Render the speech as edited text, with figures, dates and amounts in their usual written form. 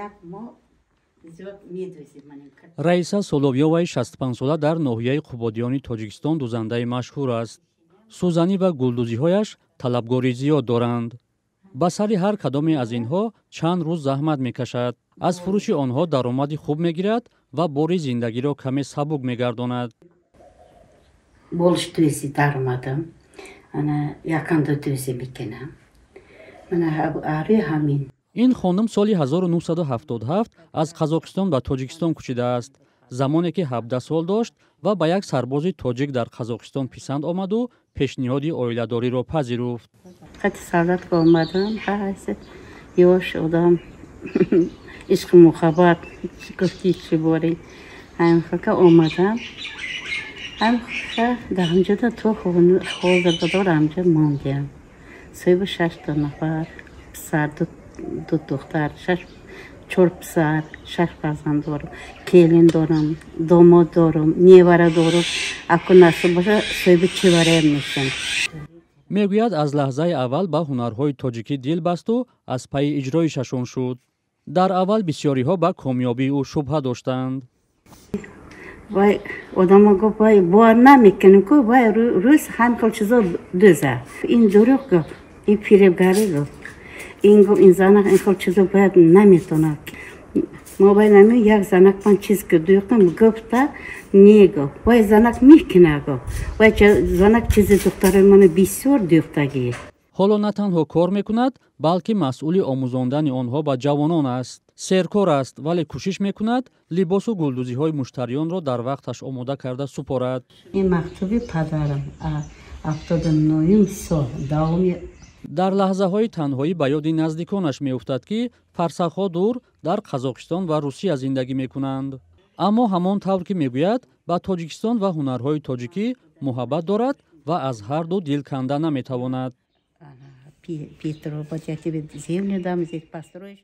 Як моҳ зиёд медӯзем. Раиса Соловёваи 65сола дар ноҳияи Қубодиёни Тоҷикистон дузандаи машҳур аст. Сӯзанӣ ва гулдӯзиҳояш талабгорӣ зиёд доранд. Ба сари ҳар кадоме аз инҳо чанд рӯз заҳмат мекашад. Аз фурӯши онҳо даромади хуб мегирад ва бори зиндагиро каме сабук мегардонад. Болиш дӯзӣ даромадам, ана яканда дӯзӣ мекунам, мана ари ҳамин. Ин хонум соли 1977 аз Қазоқистон ба Тоҷикистон кӯчидааст, замоне ки 17 сол дошт ва ба як сарбози тоҷик дар Қазоқистон писанд омаду пешниҳоди оиладориро пазируфт. Қати солдатка омадам, ёш одам, ишқу муҳаббат гуфти чӣ бори, ҳамхелка омадам, ҳамха дар ҳамҷода то ҳозир бадор ҳамҷа мондиям. Соҳиби шашта нафар писар, ду духтар, шаш, чор писар, шаш фарзанд дорам, келин дорам, домод дорам, невара дорам. Аку насиб боша, соҳиби чевараям мешам. Мегӯяд, аз лаҳзаи аввал ба ҳунарҳои тоҷикӣ дил басту аз пайи иҷроишашон шуд. Дар аввал бисёриҳо ба комёбии ӯ шубҳа доштанд. Вай одамо гуфт: «Вай, бовар намекунем ку, вай рӯз ҳам хел чизо дӯза. Ин дурӯғ гуфт, ин фиребгарӣ гуфт, ин гуфт, ин занак ин хел чизо бояд наметонад». Мо вай нами як занак ман чиз ки дӯхтам, гуфта не, гуфт, вай занак мекуна, гуфт, вай занак чизи духтарои мана бисёр дӯхтагӣ. Ҳоло на танҳо кор мекунад, балки масъули омӯзондани онҳо ба ҷавонон аст. Серкор аст, вале кӯшиш мекунад либосу гулдӯзиҳои муштариёнро дар вақташ омода карда супорад. Ин мактуби падарам, 79-юм сол давоми. Дар лаҳзаҳои танҳоӣ ба ёди наздиконаш меуфтад, ки фарсахҳо дур дар Қазоқистон ва Русия зиндагӣ мекунанд. Аммо ҳамон тавр ки мегӯяд, ба Тоҷикистон ва ҳунарҳои тоҷикӣ муҳаббат дорад ва аз ҳарду дил канда наметавонад. Петро, вот я тебе землю дам, здесь построишь.